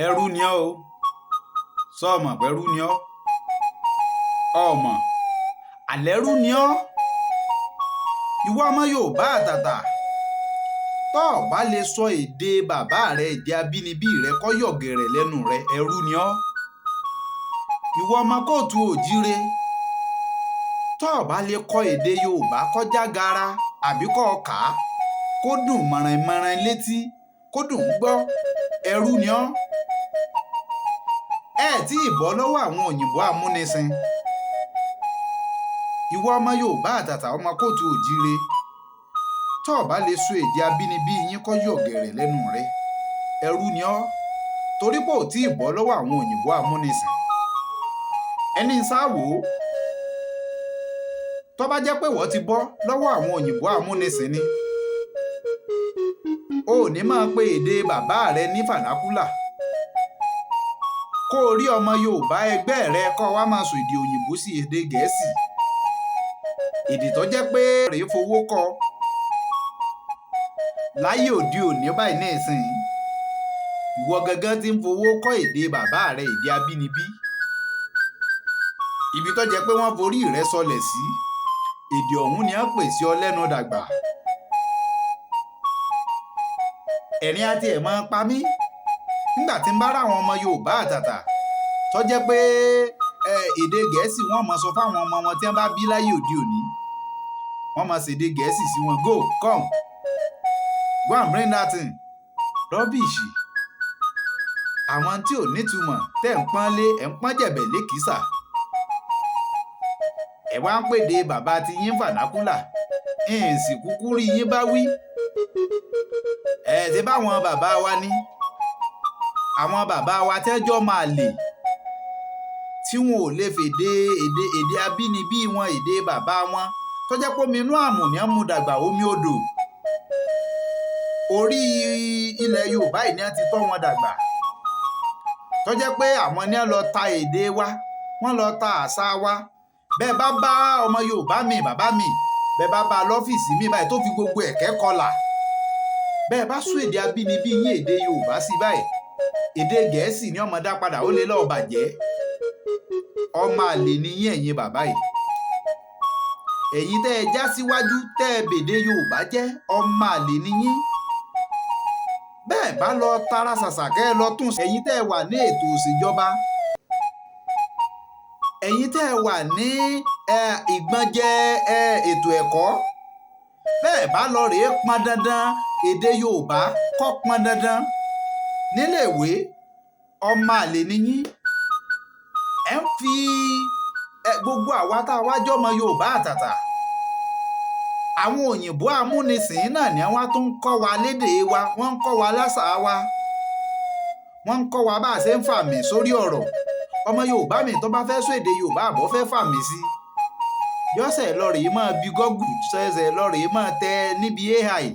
Ẹrú ni ọ́ o. Sọ́ọ̀mọ̀ pẹ̀rú ni ọ́? Ọmọ àlẹ́rú ni ọ́. Ìwọ ọmọ Yorùbá àtàtà, tọ́ ọ bá lè sọ èdè bàbá rẹ, èdè abínibí rẹ, kó yọ̀gẹ̀rẹ̀ lẹ́nu rẹ, ẹrú ni ọ́. Ìwọ ọmọ kóòtù òjíire, tọ́ ọ bá lè kọ́ èdè Yorùbá kó jágara àbí kó kà á kó dùn mọ̀rìnmọ̀rìn létí, kó dùn gbọ́, ẹrú ni ọ́. Ẹ tí ì bọ́ lọ́wọ́ àwọn òyìnbó amúnisìn. Ìwọ ọmọ Yorùbá àtàtà, ọmọ kóòtù òjíire, tọ́ ọ bá lè sọ èdè abínibí yín kó yọ̀gẹ̀rẹ̀ lẹ́nu rẹ, ẹrú ni ọ́, torí pé ò tí ì bọ́ lọ́wọ́ àwọn òyìnbó amúnisìn. Ẹni ń sá wò ó, tó bá jẹ́ pé wọ́n ti bọ́ lọ́wọ́ àwọn òyìnbó amúnisìn ni, o ò ní máa pe èdè bàbá rẹ ní fànákúlà. Kó o rí ọmọ Yorùbá ẹgbẹ́ rẹ kó wá máa sọ èdè òyìnbó sí èdè Gẹ̀ẹ́sì, èdè tó jẹ́ pé rèé fowó kọ láyé òde òní báyìí ní ìsìn. Ìwọ gangan ti ń fowó kọ́ èdè bàbá rẹ, èdè abínibí, ibi tó jẹ́ pé wọ́n forí rẹ sọlẹ̀ sí, èdè ọ̀hún ni wọ́n pè sí ọ lẹ́nu dàgbà. Ẹ̀rín àti ẹ̀ máa pa mí nígbà tí ń bá ráwọn ọmọ Yorùbá àtàtà tó jẹ́ pé èdè Gẹ̀ẹ́sì wọ́n máa sọ fáwọn ọmọ wọn tí wọ́n bá bí láyé òde òní. Wọ́n máa ṣèdè Gẹ̀ẹ́sì sí wọn, go come go and bring that thing. Rubbish. Àwọn tí ò nítumọ̀ tẹ́ ń pọ́n lé, ẹ̀ ń pọ́n jẹ̀bẹ̀ lékìísà. Ẹ̀ wá ń pèdè bàbá ti yín fànákúlà, ìǹsì kúkú rí yín bá wí. Ẹ̀ ṣe báwọn bàbá wa ní. Àwọn bàbá wa tẹ́jọ́ máa lè, tí wọn ò lè fèdè èdè abínibí wọn, èdè bàbá wọn, tó jẹ́ pé omi inú àmù ni wọ́n mú dàgbà, omi odò. Orí ilẹ̀ Yorùbá yìí ni wọ́n ti tọ́ wọn dàgbà. Tó jẹ́ pé àwọn ni wọ́n lọ ta èdè wa, wọ́n lọ ta àṣà wa. Bẹ́ẹ̀ bá bá ọmọ Yorùbá mi, bàbá mi, bẹ́ẹ̀ bá bá lọ́fíìsì mi báyìí tó fi gbogbo ẹ̀kẹ́ kọlà, bẹ́ẹ̀ bá sọ èdè abínibí yín, èdè Yorùbá sí báyìí, èdè Gẹ̀ẹ́sì ni ọmọ dá padà, ó lè lọ́ọ́ bàjẹ́. Ọmọ àlè ni yín, ẹ̀yin bàbá yìí. Ẹ̀yin tẹ́ ẹ já síwájú, tẹ́ ẹ bèdè Yorùbá jẹ́, ọmọ àlè ni yín. Bẹ́ẹ̀ bá lọ tara ṣàṣà kẹ́ ẹ lọ tún. Ẹ̀yin tẹ́ ẹ wà ní ètò òṣèjọba, ẹ̀yin tẹ́ ẹ wà ní ìgbọ́njẹ ètò ẹ̀kọ́, bẹ́ẹ̀ bá lọ rèé pọn dandan èdè Yorùbá kọ́ pọn dandan níléèwé, ọmọ àlè ni yín. Ẹ ń fi gbogbo àwa tá a wá jọmọ Yorùbá àtàtà, àwọn òyìnbó amúnisìn náà ni wọ́n tún ń kọ́ wa lédè wa, wọ́n ń kọ́ wa láṣà wa, wọ́n ń kọ́ wa bá a ṣe ń fàmì sórí ọ̀rọ̀. Ọmọ Yorùbá mi tó bá fẹ́ sọ èdè Yorùbá àbọ̀ fẹ́ fàmì sí, yọ́sẹ̀ lọ rèé máa bí Google, ṣẹ̀ṣẹ̀ lọ rèé máa tẹ níbi AI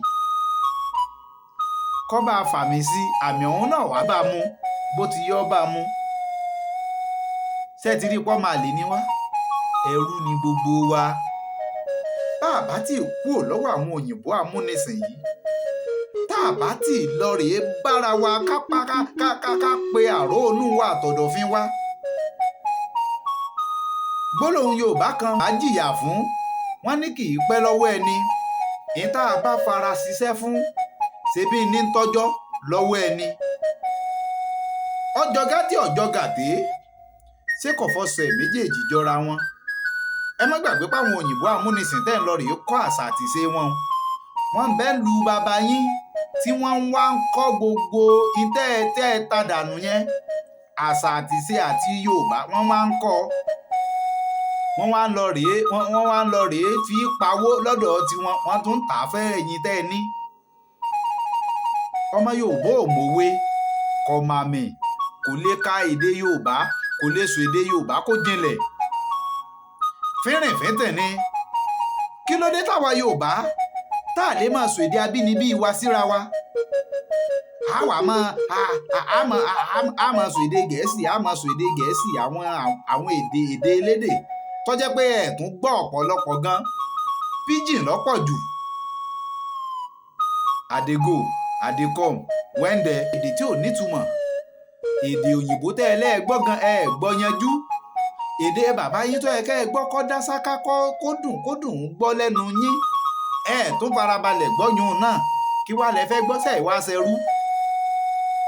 kọ́ bá a fàmì sí, àmì ọ̀hún náà wá bá a mú bó ti yọ́ bá a mú. Ṣé ẹ ti rí pọ́ máa lè ní wá? Ẹrú ni gbogbo wa. Bá a bá tí kúrò lọ́wọ́ àwọn òyìnbó amúnisìn yìí, tá a bá tí lọ rèé bára wa ká ká pe àrò inú wa àtọ̀dọ̀fin wa. Gbólóhùn Yorùbá kan á jìyà fún, wọ́n ní kì í pẹ́ lọ́wọ́ ẹni. Ìyẹn tá a bá fara ṣiṣẹ́ fún, ṣebí ní ń tọ́jọ́ lọ́wọ́ ẹni. Ọjọ́ gàtí ọjọ́ gàté, ṣé kò fọsẹ̀ méjèèjì jọra wọn? Ẹ má gbàgbé páwọn òyìnbó amúnisìn tẹ́ ń lọ rèé kọ́ àṣà àtìṣe wọn. Wọ́n ń bẹ́ lu bàbá yín tí wọ́n ń wá ń kọ́ gbogbo ìtẹ́ tẹ́ ẹ ta dànù yẹn. Àṣà àtìṣe àti Yorùbá wọ́n wá ń kọ́. Wọ́n wá ń lọ rèé, wọ́n wá ń lọ rèé fi pawó lọ́dọ̀ tiwọn, wọ́n tún ń tà á fẹ́ ẹ̀yin tẹ́ ẹ ní. Ọmọ Yorùbá ò mọ̀wé, kò màmì, kò lè ka èdè Yorùbá, kò lè sọ èdè Yorùbá kó jinlẹ̀. Fínrìnfínntìn ni. Kí ló dé táwa Yorùbá tá a lè máa sọ èdè abínibí wa síra wa? Àwa máa a máa sọ èdè Gẹ̀ẹ́sì, a máa sọ èdè Gẹ̀ẹ́sì, àwọn èdè elédè tó jẹ́ pé ẹ̀ tún gbọ́ ọ̀pọ̀lọpọ̀ gan. Pidgin lọ́pọ̀ jù. I dey go, I dey come, when the èdè tí ò nítumọ̀. Èdè òyìnbó tẹ́ ẹ lẹ́ẹ̀gbọ́ gan ẹ gbọ́ yanjú. Èdè bàbá yín tó yẹ kẹ́ ẹ gbọ́ kọ́ dá sáká kó dùn kó dùn ún gbọ́ lẹ́nu yín, ẹ tún farabalẹ̀ gbọ́yún náà. Kí wàá lẹ fẹ́ gbọ́ sẹ́ẹ̀ wá ṣẹrú?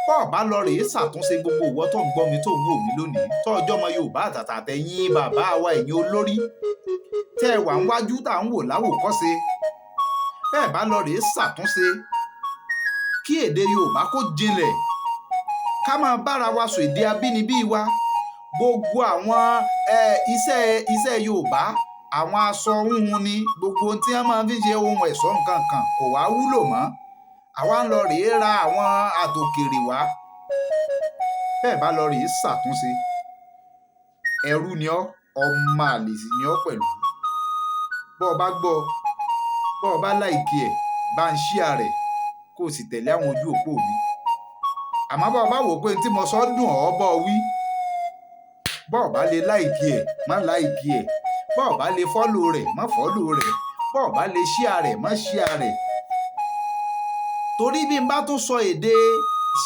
Bọ́ ọ̀bá lọ rèé ṣàtúnṣe gbogbo ìwọ tó ń gbọ́ mi, tó ń wò mí lónìí, tó ọjọ́ ọmọ Yorùbá àtàtà, àtẹ̀yìn bàbá wa, ẹ̀yin olórí tẹ́ ẹ wà ń wájú tá à ń wò láwòkọ́ṣe, bẹ́ẹ̀ bá lọ rèé ṣàtúnṣe kí èdè Yorùbá kó jinlẹ̀, ká máa bára wa sọ èdè abínibí wa, gbogbo àwọn iṣẹ́ Yorùbá, àwọn aṣọ húnhun ni, gbogbo ohun tí wọ́n máa fi ń ṣe ohun ẹ̀ṣọ́ nǹkan kan kò wá wúlò mọ́, àwa ń lọ rèé ra àwọn àtòkèrè wá. Bẹ́ẹ̀ bá lọ rèé ṣàtúnṣe, ẹrú ni ọ́, ọmọ àlè sì ni ọ́ pẹ̀lú. Bọ́ ọ bá gbọ́, bọ́ ọ bá like ẹ̀, bá ń share rẹ̀, kó o sì tẹ̀lé àwọn ojú òpó mi. Àmọ́ bọ́ ọ bá wò ó pé tí mo sọ dùn ọ́, bọ́ ọ wí. Bọ́ ọ bá lè like ẹ̀, má like ẹ̀. Bọ́ ọ bá lè follow rẹ̀, má follow rẹ̀. Bọ́ ọ bá lè share rẹ̀, má share rẹ̀. Torí bí n bá tún sọ èdè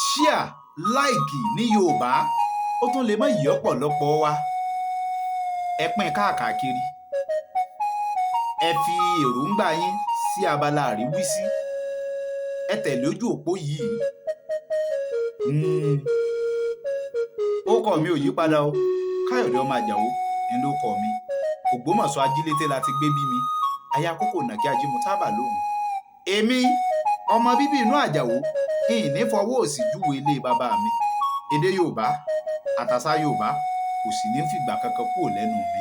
share, like ní Yorùbá, ó tún lè má yí ọ̀pọ̀lọpọ̀ wa. Ẹ pín káàkiri, ẹ fi èròǹgbà yín sí abala àríwísí, ẹ tẹ̀lé ojú òpó yìí. Orúkọ mi ò yí padà o. Káyọ̀dé ọmọ Àjàó ni ló kọ mi. Ògbómọ̀ṣọ́ Ajílété la ti gbé bí mi. Aya kókò nàkí ajímútábà lóhùn. Èmi ọmọ bíbí inú Àjàó, ìní fọwọ́ òsì júwe ilé bàbá mi. Èdè Yorùbá àtàṣà Yorùbá kò sì ní fìgbà kankan kúrò lẹ́nu mi.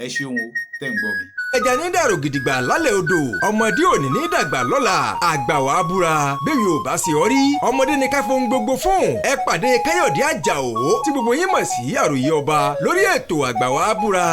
Ẹ ṣeun o tẹ́ ń gbọ́ mi. Ẹja ní dàrú gidigba lálẹ́ odò, ọmọdé òní ní dàgbà lọ́la, àgbà wàá búra bẹ́ẹ̀ yóò bá ṣe ọ rí. Ọmọdé ní ká fohùn gbogbo fún. Ẹ pàdé Káyọ̀dé Àjàó tí gbogbo yín mọ̀ sí Àròyé Ọba lórí ètò Àgbà wàá búra.